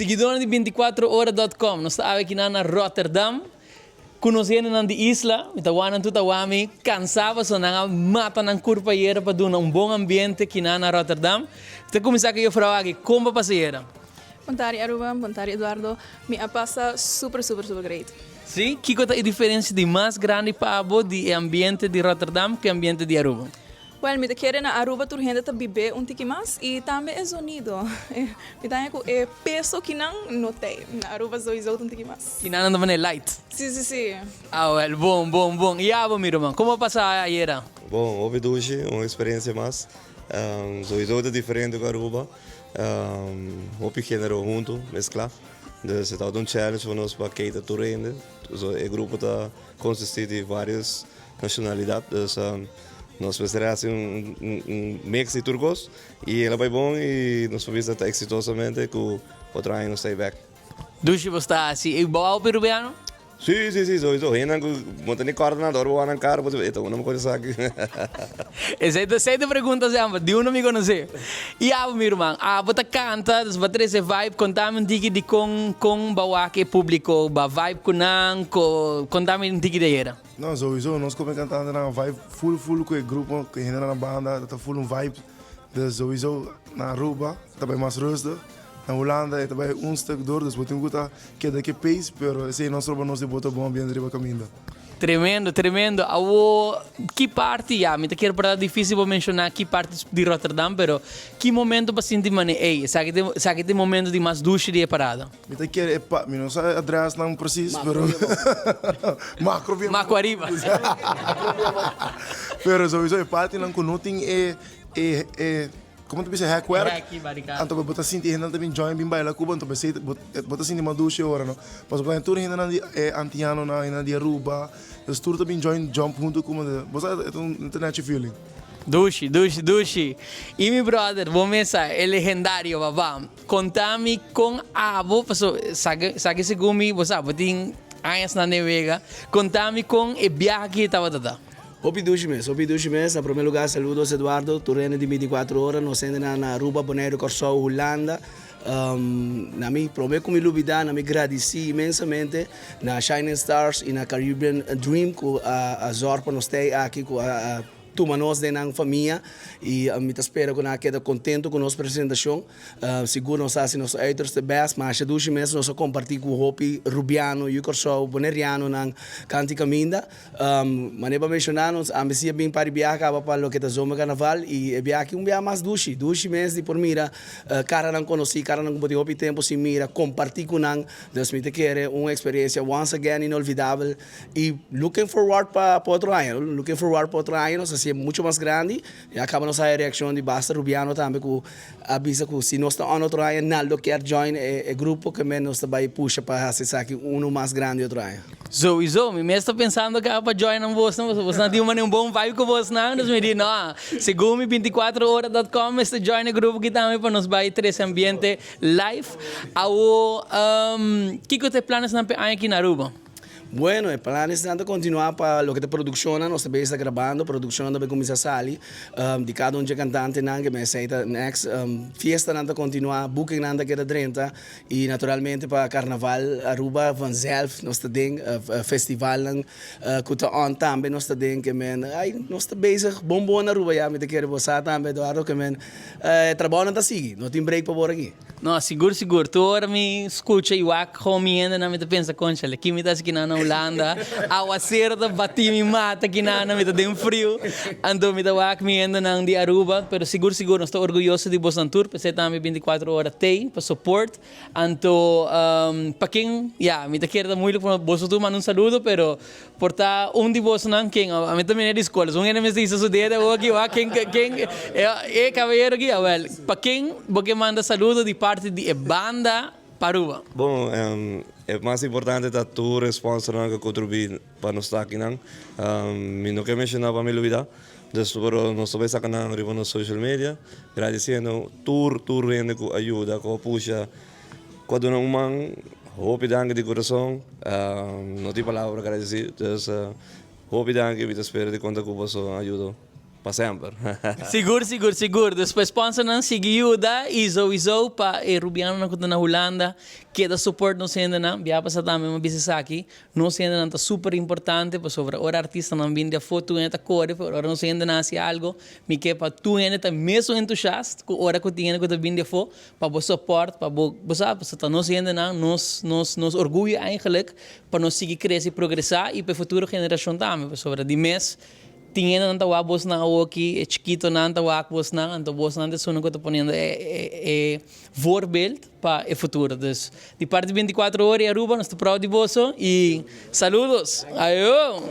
Siguidónan di binticuatroora.com, nos ta awe kinan na Rotterdam ku nos hendenan di isla. Mi ta wak nan tur ta wak mi kansá pasobra nan a mata nan kurpa ayera pa duna un bon ambiente kinan na Rotterdam. Mi ta kuminsá ku e jufrou aki, kon bo pasa ayera? Bon tardi Aruba, bon tardi Eduardo. Mi a pasa super super super great. Sí? Kiko ta e diferensia di mas grandi pa bo di e ambiente di Rotterdam ku e ambiente di Aruba? Well, mi ta kere na Aruba tur hende ta bibé un tiki mas y tambe e zonido. Mi ta haña cu e peso kinan no t'ey. Na Aruba sowieso ta un tiki mas. Kinan nan ta pone light. Si, si, si. Ah well, bon, bon, bon. Y abo mi ruman, como a pasa ayera? Bon, hopi dushi, un experiencia mas. Sowieso ta diferente cu Aruba. Hopi genero hunto, mezcla. Dus e tabata un challenge pa nos pa cater tur hende. So e grupo ta consisti di varios Nacionalidad, dus nos mester haci un mix di tur cos y el a bay bon y nos por bisa ta exitosamente cu otro aña nos ta bay bek. Dushi bo sta haci e bao perubiano? Si, si, si, sowieso. Hendenan cu bo ta ni corda nada, ora bo wak nan cara bo ta bisa, e ta unda mi conoce esaki. Esey ta esey ta pregunta semper, di unda mi conoce? Y abo mi ruman, abo ta canta, dus bo a trece vibe, contami un tiki di con con bo a wak e publico, bo a vibe cu nan, contami un tiki di ayera. No, sowieso, nos como cantantenan a vibe full full cu e grupo, cu e hendenan na banda, ta full un vibe. Dus sowieso na Aruba ta bay mas rustig, na Hulanda e ta bay un stuk door, dus bo tin cu ta keda cu e pace, pero esey no stroba nos di bota bon ambiente riba caminda. Tremendo, tremendo. Awo, ki parti, ya, mi ta kier por ta dificil pa menciona ki parti di Rotterdam, pero ki momento bo a sinti mane, ey, esaki ta, esaki ta e momento di mas dushi di e parada? Mi ta kere e pa, mi no sa e adresnan precies, pero Macro bien. Maco ariba. Pero sowieso e partinan ku no tin e e e komo ta bisa hekwerk. Heki, barikada. Anto bo ta sinti e hendenan ta bin join bin baila ku bo, anto p'esei bo bo ta sinti mas dushi e ora no. Pasobra tur hendenan di e antianonan, hendenan di Aruba, dus tur ta bin join jump huntu ku bo. Bo sa e ta un nechi feeling. Dushi, dushi, dushi. I mi brother, bo mes sa, e legendario papá. Konta mi kon abo, paso saki segun mi, bo sa, bo tin añas na den wega, konta mi kon e biaha aki tabata ta. Hopi dushi mes, hopi dushi mes. Na prome lugar saludos Eduardo, tur hende di 24 ora, nos hendenan na Aruba, Boneiru, Kòrsou, Hulanda. Na mi prome ku mi lubida, na mi gradisi inmensamente na Shining Stars i na Caribbean Dream ku a zòrg pa nos tei aki, ku a tuma nos den nan famia i mi ta spera ku nan a keda kontento ku nos presentashon. Sigur nos a hasi nos uiterste best, masha dushi mes nos a kompartí ku hopi Rubiano, yu Kòrsou, Bonerianonan kanti kaminda. Manera bo a menshoná nos ambis a bin par di biaha kaba pa loke ta zomerkarnaval i e biaha aki un biaha mas dushi, dushi mes di por mira karanan konosí, karanan ku bo tin hopi tempu sin mira, kompartí ku nan. Dus mi ta kere un eksperensia once again inolvidabel. Y looking forward pa pa otro aña, looking forward pa otro aña nos hacié mucho mas grandi, ya caba nos haya reaccion di basta Rubiano tambe cu a bisa cu si nos ta on otro aña Naldo kier join e e grupo ke men nos ta bay pusha pa haci esaki uno mas grandi otro aña. Sowieso, mi mes ta pensando caba pa join nan bosnan pasobra bosnan tin un manera un bon vibe cu bosnan, dus mi di no, segun mi binticuatro ora dot com mester join e grupo aki tambe pa nos bay trece ambiente live. Awo, kico ta e planesnan pa e aña aki na Aruba? Bueno, e planesnan ta kontinuá pa loke ta produkshonnan. Nos ta bezig ta grabando, produkshonnan ta bai kuminsá sali di kada un dje kantantenan ke mester ta next. Fiestanan ta kontinuá, bookingnan ta keda drenta i naturalmente pa Karnaval Aruba vanzelf nos ta den, festivalnan ku ta on tambe nos ta den ke men ai nos ta bezig bon bon na Aruba ya mi ta kere bo sa tambe Eduardo ke men e trabounan ta sigui, no tin break pa bor aki. No, sigur sigur. Tur ora mi skucha i wak kon mi hendenan mi ta pensa, Conchale, ki mi ta hasi kinan na Hulanda? Awasero ta bati mi mata kinan, mi ta den friu. Anto mi ta wak mi hendenan di Aruba. Pero sigur sigur nos ta orguyoso di bosnan tur, p'esei tambe binticuatro ora t'ei pa support. Anto pa ken, ya, mi ta kere ta moeilijk pa boso tur manda un saludo, pero Por ta un di bosonan ken ami ta mira di skol un hende mester hisa su dedo awor aki wak ken ken e kabayero aki awel pa ken bo ke manda saludo di parti di e banda pa Aruba. Bon e mas importante ta tur e sponsornan ku kontribuí pa nos ta akinan mi no ke menshoná pa mi lubidá dus pero nos ta bai saka nan riba nos social media gradisiendo tur tur hende ku a yuda ku a pusha. Cu a duna un man hopi danki di curason, no tin palabra pa gradeci, dus hopi danki, mi ta spera di conta cu boso ayudo. Pa semper. Sigur sigur sigur. Dus pa e sponsornan sigui yuda y souiso pa e Rubianonan cu ta na Hulanda keda support nos hendenan. Bia pasa tambe mi a bisa esaki, nos hendenan ta super importante pasobra ora artistanan bin di afo tur hende ta core pero ora nos hendenan haci algo mi ke pa tur hende ta mesun entusiast cu ora cu tin hende cu ta bin di afo pa bo support pa bo bo sa pasobra ta nos hendenan nos nos nos orguyo eigenlijk pa nos sigui crece y progresa y pa e futuro generacion tambe pasobra di mes Tin hendenan ta wak bosnan awoki, e chikitonan ta wak bosnan, anto bosnan ta esunnan ku ta poniendo e e voorbeeld pa e futuro. Dus di parti 24 Ora i Aruba nos ta proud di boso i saludos! Ayo!